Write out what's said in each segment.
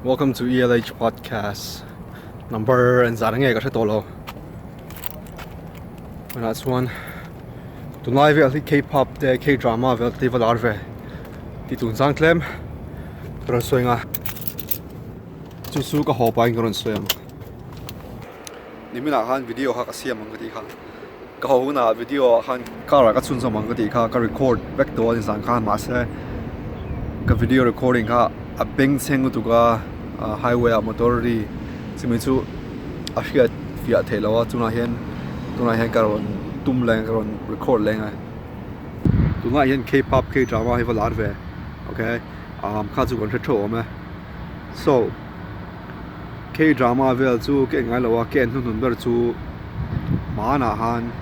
Welcome to ELH podcast number an zan nge ka hre tawh lo tunah chuan tunlai vel hi K-pop te K-drama vel te va lar ve tih tun chang tlem ka rawn sawi ang a chu chu ka haw pahin ka rawn sawi ang niminah khan video kha ka siam ang ka tih kha ka haw hunah video ah khan car ah ka chhunzawm ang ka tih kha ka record vek tawh a ni zan khan mahse ka video recording kha a bengchheng lutuk a highway ah motor ri chumi chu a hriat fiah theih loh a tunah hian tunah hian ka rawn tum leng ka rawn record leng a tunah hian K-pop K-drama hi va lar ve okay kha chu kan hre theuh awm e so. K-drama vel chu ka en ngai lo a, ka en hnuhnun ber chu hmanah khan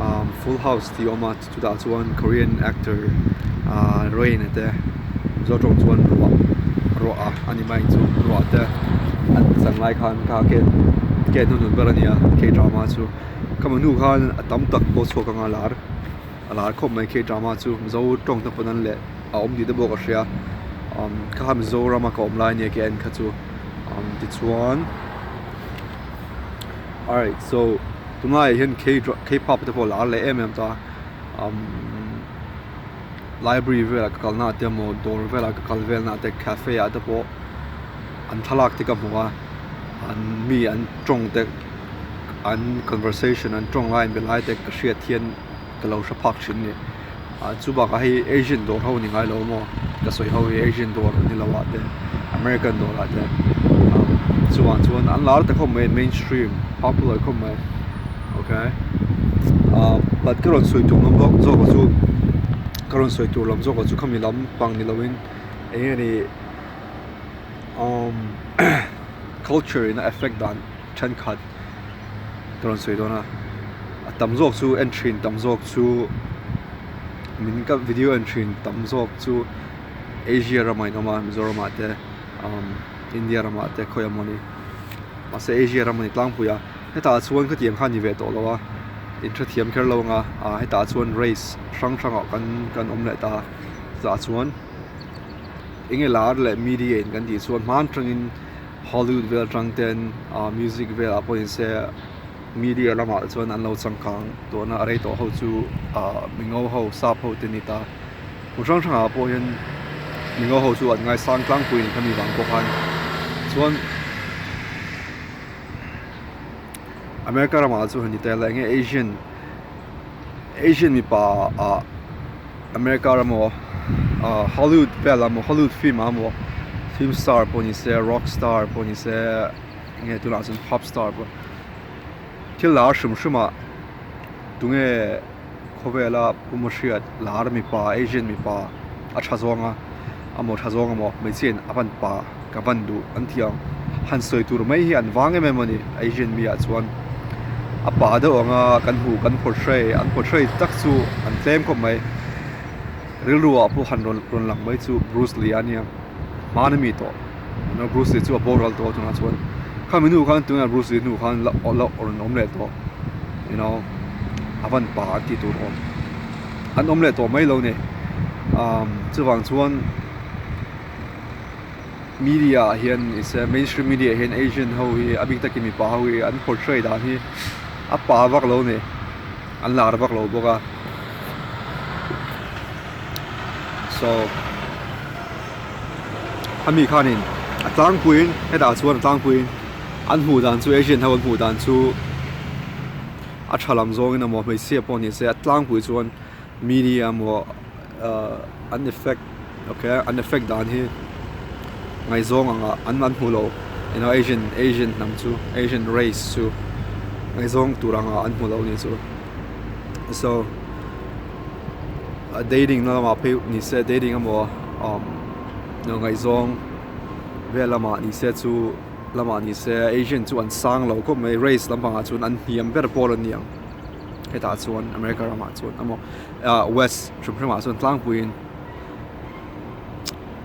umm full house tih a awm a chutah chuan korean actor ahh rain a te mizo tawng chuan ruah ruah a ani mai chu ruah te an chan lai khan kha ka en ka en hnuhnun ber a ni a K-drama chu khami hnu khan a tam tak pawh chhuak anga lar a lar khawp mai K-drama chu mizo tawng te pawn an leh. a awm tih te pawh ka hria umm kha Mizoram a ka awm lai ania ka en kha chu umm tichuan alright so tunlaiah hian K K-pop te pawh a lar leh em em ta umm library velah ka kalna ah te emaw dawr velah ka kal velna ah te cafe ah te pawh an thlalak te ka hmu a an mi an tawng te an conversation an tawng lai an be lai te ka hriat hian. ka lo hre phak thin ni ah chu bakah hei Asian dawr ho ni ngai lo maw ka sawi ho hi Asian dawr ni lo ah te American dawr ah te chuvang chuan an lar ta khawp mai mainstream popular khawp mai okay ah but ka rawn sawi tur lam bawk zawk ah chu ka rawn sawi tur lam zawk ah chu khami lam pang ni lo in eng nge ni umm culture in a effect dan thenkhat. ka rawn sawi dawn a a tam zawk chu en thin tam zawk chu min ka video en thin tam zawk chu Asia ramah in awm a Mizoram ah te umm India ramah te khawi emaw ni mahse Asia ram a ni tlangpui a hetah chuan khatiang kha a ni ve tawh lo a inhrethiam kher lo ang a ah hetah chuan race hrang hrang ah kan kan awm leh ta a chutah chuan eng nge lar leh media in kan tih chuan hman tangin. Hollywood vel atang ten ah music velah pawh in se media lamah chuan an lo changkang tawhna a rei tawh ho chu ah mingo ho sap ho te ni ta hmun hrang hrang ah pawh hian mingo ho chu an ngaisang tlangpui a ni khami vang pawh khan chuan America ramah chu han ni tel a enge Asian Asian mipa ah America ram emaw ah Hollywood vel ah emaw Hollywood film ah emaw film star pawh ni se rock star pawh ni se enge tunah chuan pop star pawh thil lar hrim hrim ah tunge khawvela puma hriat lar mipa Asian mipa a tha zawng a amaw tha zawng emaw hmeichhia in a van pa ka van duh an ti ang han sawi tur mai hi an vang em em a ni Asian mi ah chuan a pa deuh anga kan hmuh kan portray an portray tak chu an tlem khawp mai rilru ah pawh han rawn rawn lang mai chu Bruce Lee a nia hman a mi tawh Bruce Lee chu a boral tawh a tunah chuan khami hnu khan tunah Bruce Lee hnu khan la la rawn awm leh tawh you know a van pa an tih tur awm an awm leh tawh mai lo ni umm chuvang chuan. Media ah hian ni se mainstream media ah hian Asian ho hi a bik takin mipa ho hi an portray dan hi a pa vak lo a ni an lar vak lo bawk a so ami khanin a tlangpuiin hetah chuan a tlangpuiin an hmuh dan chu Asian ho an hmuh dan chu a tha lam zawngin emaw hmeichhia pawh ni se a tlangpui chuan media emaw ahh an effect okay an effect dan hi ngaihzawng ang ah an an hmu lo you know asian asian hnam chu asian race chu ngaihzawng tur ang ah an hmu lo nih chu so a dating na lamah phei ni se dating emaw umm ngaihzawng vel lamah ni se chu lamah ni se asian chu an sang lo khawp mai race lampangah chuan an hniam ber pawl an ni ang. Hetah chuan America ramah chuan emaw ah west hrim hrim ah chuan tlangpuiin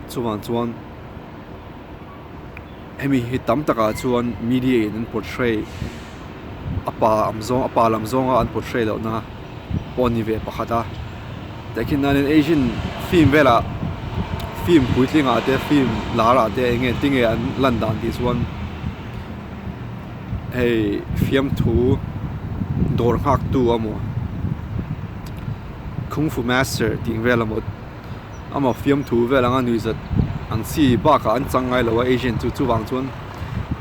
chuvang chuan hemi hi tam takah chuan media in an portray a pa ang zawng a pa lam zawnga an portray loh na pawh a ni ve pakhat a tehkhin nanin Asian film velah. Film puitling ah te film lar ah te eng nge tinge an lan dan tih chuan hei fiamthu dawr nghak tu amaw kung fu master tih vel amaw amaw fiamthu vel anga nuihzat ang chi bakah an chang ngai lo a Asian chu chuvang chuan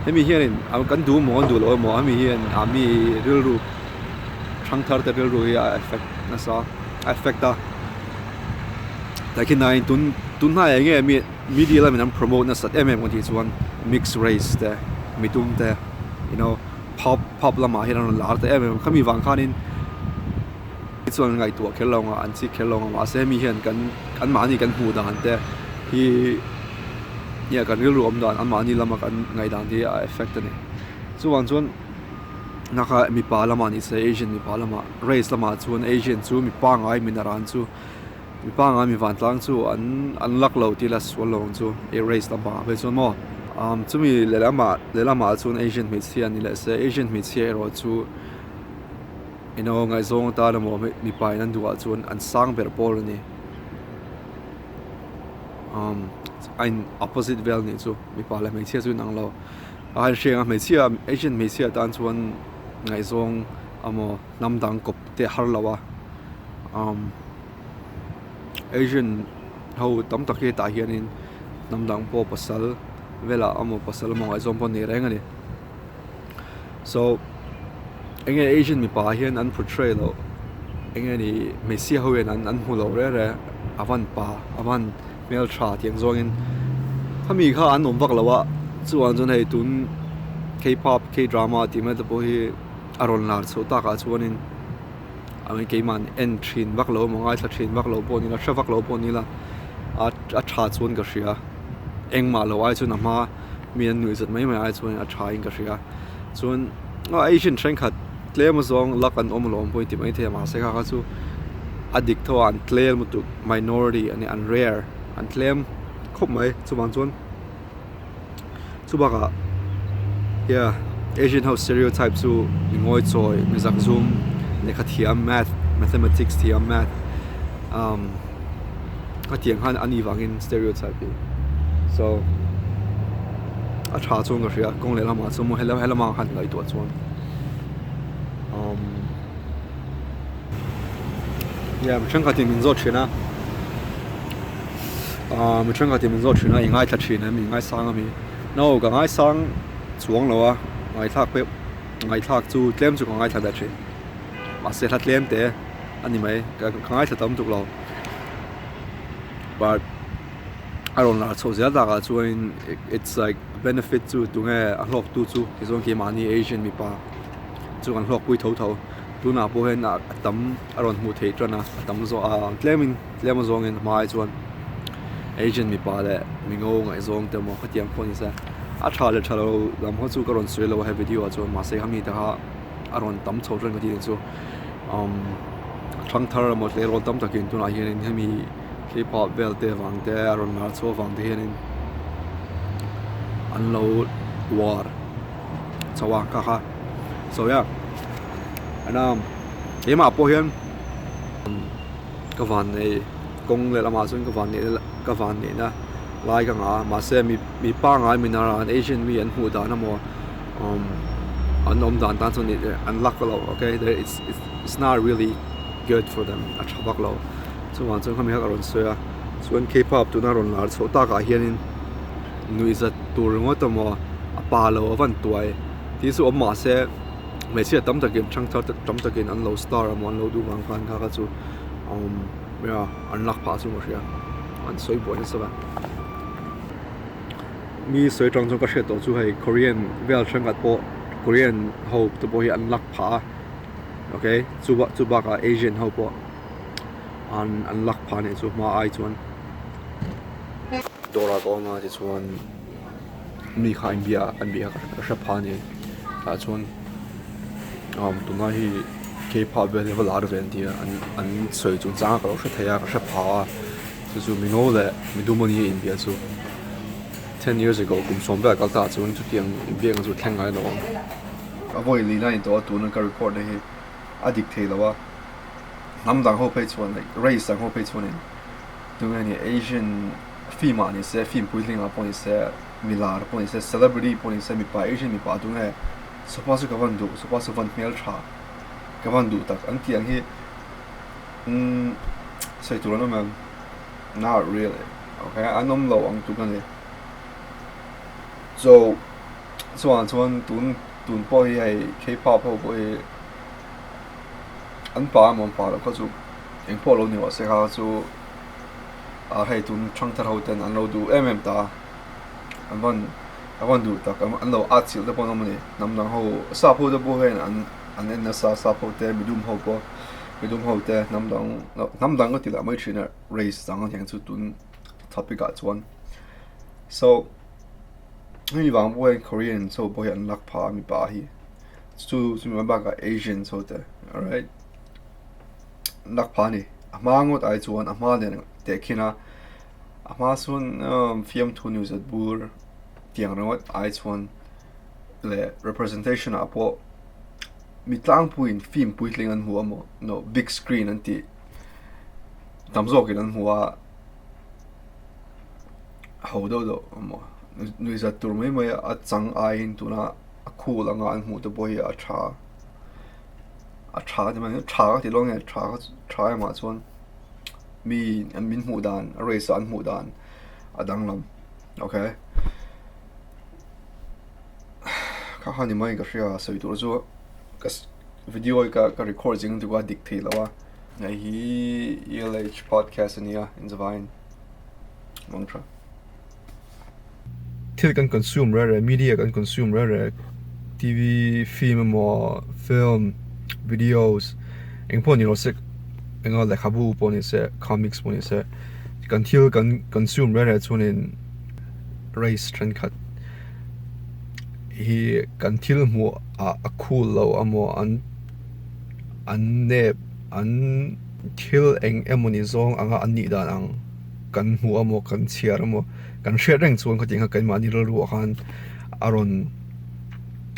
hemi hianin kan duh maw an duh loh emaw hemi hian ah mi rilru thangthar te rilru hi a effect nasa a effect a takhin tun tun hnaiah eng nge mi media lamin an promote nasat em em ang tih chuan mix race te midum te you know pop pop lamah hian an rawn lar ta em em a khami vang khanin chuan an ngaihtuah kher lo ang a an chik kher lo ang a mahse hemi hian kan anmahni kan hmuh dan te hi nia kan rilru awm dan anmahni lama kan ngaihdan hi a effect a ni chuvang chuan naka mipa lamah ni se Asian mipa lamah race lamah chuan Asian chu mipa ngai min a ran chu mipa ngai mi vantlang chu an an luck lo tih la sual lo ang chu e race lampangah phei chuan maw chumi lehlamah lehlamah chuan Asian hmeichhia ni leh se Asian hmeichhia erawh chu. Eno ngaihzawng atan emaw mipa in an duh ah chuan an sang ber pawl a ni umm a in opposite vel anih chu mipa leh hmeichhia chu inang lo a han hriat ang a hmeichhia Asian hmeichhia tan chuan ngaihzawng emaw hnam dang kawp te a har lo a umm Asian ho tam tak hi hetah hianin hnam dang pawh pasal velah emaw pasal emaw ngaihzawng pawh an nei reng a ni. So enge Asian mipa ah hian an portray loh enge ni hmeichhia ho hian an an hmu lo reng reng a van pa a van hmeltha tih ang zawngin khami kha an awm vak lo a chuan chuan hei tun K-pop K-drama tih mai te pawh hi a rawn lar chhoh takah chuanin keimah en thin vak lo emaw ngaithla thin vak lo pawh ni ila hre vak lo pawh ni ila a a tha chuan ka hria engmah lo ai chuan a hma. Mi an nuih zat mai mai ai chuan a tha in ka hria chuan aw Asian thenkhat tlem azawng luck an awm alawm pawh i ti maithei a mahse kha kha chu a dik tho a an tlem lutuk minority a nia an rare an tlem khawp mai chuvang chuan chubakah yeah Asian ho stereotype chu mi ngawi chawi mi zak zum lehkha thiam math mathematics thiam math umm. A tiang khan a nih vangin stereotype hi so a tha chuan ka hria kawng leh lamah chuan maw helai lamah khan ngaihtuah chuan umm yeah mi thenkhatin min zawt thin a ah mi thenkhatin min zawt thin a i ngaithla thin em i ngaisang ami no ka ngaisang chuang lo a ngaihthlak pek ngaihthlak chu tlem chu ka ngaithla ta thin mahse hla tlem te. A ni mai ka ngaithla tam tuk lo but a rawn lar chhoh zel takah chuanin it's like benefit chu tunge a hlawk tu chu tichuan keimahni Asian mipa chu kan hlawk pui tho tho tunah pawh hian a tam a rawn hmuh theih tan a a tam zawh a tlemin tlem azawngin a hma ai chuan Asian mipa leh mingo ngaihzawng te emaw khatiang pawh ni se a tha leh tha lo lam ho chu ka rawn sawi lo a he video ah chuan mahse khami te kha a rawn tam chho reng ka tih chu. umm thangthar emaw tleirawl tam takin tunah hianin hemi K-pop vel te avang te a rawn lar chhuah avang te hianin an lo uar chho a kha kha so yeah and um keimah pawh hian ka vannei kawng leh lamah chuan ka vannei ka vanneihna lai ka ngah a mahse mi mi pangngai mi naran Asian mi an hmuh dan emaw umm an awm dan tan chuan an luck lo okay there it's it's not really good for them a tha vak lo chuvang chuan khami kha ka rawn sawi a chuan K-pop tuna rawn lar chhoh takah hianin nuihzat tur ringawt emaw a pa lo a van tuai tih chu awm mahse hmeichhia tam takin thangthar tam takin an lo star emaw an lo duh vang khan kha kha chu umm yeah an luck phah chu ka hria an sawi buai nasa va. Mi sawi tang chuan ka hriat tawh chu hei Korean vel thenkhat pawh Korean ho te pawh hi an luck phah a okay chu bak chu bakah Asian ho pawh an an luck phah anih chu hma ai chuan dawrah ka awm a tichuan mi kha an bia an bia ka hre phah a ni tah chuan umm tunlai hi K-pop vel hi va lar ve an ti a an an sawi chungchang a ka lo hre thei a ka hre phah a. Chu chu mingo leh midum ania inbiak chu ten years ago kum sawm vel kal ta chuan chutiang inbiak ang chu thleng ngai lo ang. A vawi lina in tawh a tuna ka record na hi a dik thei lo a hnam dang ho phei chuan like race dang ho phei chuanin tunge ni Asian Film ah ni se, film puitling ah pawh ni se, mi lar pawh ni se, celebrity pawh ni se, mipa Asian mipa tu nge sofa chu ka van duh, sofa chu van hmeltha ka van duh tak an tih ang hi umm sawi tur an awm em? Not really okay an awm lo ang tluk a ni. So chuan chuan tun tun pawh hi hei K-pop ho pawh hi an pa emaw an pa loh kha chu engpawh lo ni rawh se kha chu ah hei tun thangthar ho ten an lo duh em em ta an van an van duh tak an lo at chilh te pawh an awm a ni hnam dang ho sap ho te pawh hian an an en nasa sap ho te midum ho pawh midum ho te hnam dang hnam dang ka ti lah mai thin a race dang a niang chu tun topic ah chuan so hemi vang pawh hian Korean ho pawh hi an lak phah a mipa hi chu chumi mai bakah Asians ho te alright. Lak phah a ni. A hma ngawt ai chuan a hma nen tehkhin a, a hma chuan fiamthu news at bur tiang ringawt ai chuan leh representation ah pawh mi tlangpuiin film puitling an hmu a maw no big screen an tih tam zawkin an hmu a ho deuh deuh a maw nuihzat tur mai mai a chang aiin tuna a khul anga an hmuh te pawh hi a tha. A tha ti mai tha ka ti lo nge tha ka tha emah chuan mi an min hmuh dan a race ah an hmuh dan a danglam okay kha kha ni mai ka hria sawi tur chu ka video hi ka ka record zing tuk a dik thei lo a hei hi ELH podcast ania inzavain mantra. Thil kan consume reh reh, media kan consume reh reh, TV, film emaw, film, videos eng pawh ni rawh se eng emaw lehkhabu pawh ni se, comics pawh ni se kan thil kan consume reh reh chuanin race thenkhat hi kan thil hmuh ah a cool lo emaw an an nep an thil eng emawni zawng anga an nih dan ang. Kan hmu a maw kan chhiar a maw kan hriat reng chuan khatiang kha keimahni rilru ah khan a rawn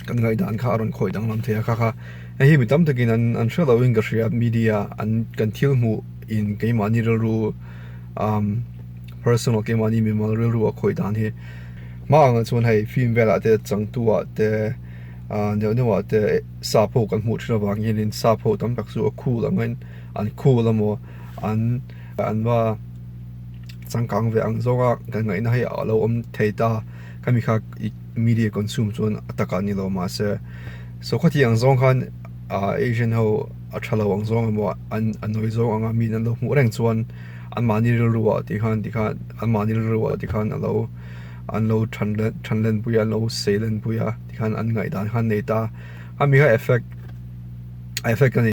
kan ngaihdan kha a rawn khawih danglam thei a kha kha hei hi mi tam takin an an hre lo in ka hria media an kan thil hmuh in keimahni rilru umm personal keimahni mimal rilru a khawih dan hi hma ang ah chuan hei film velah te changtu ah te ah neuh neuh ah te sap ho kan hmuh thin avang hianin sap ho tam tak chu a cool ang in an cool a maw an An va changkang ve ang zawng a kan ngaihna hi a lo awm thei ta khami kha media consume chuan a takah ni lo mahse so khawti ang zawng khan ah Asian ho a tha lo ang zawng emaw an a nawi zawng anga mi an lo hmuh reng chuan an mahni rilru ah ti khan ti khan an mahni rilru ah ti khan a lo an lo than len than len pui a an lo sei len pui a ti khan an ngaihdan khan nei ta a mi kha effect a effect a ni.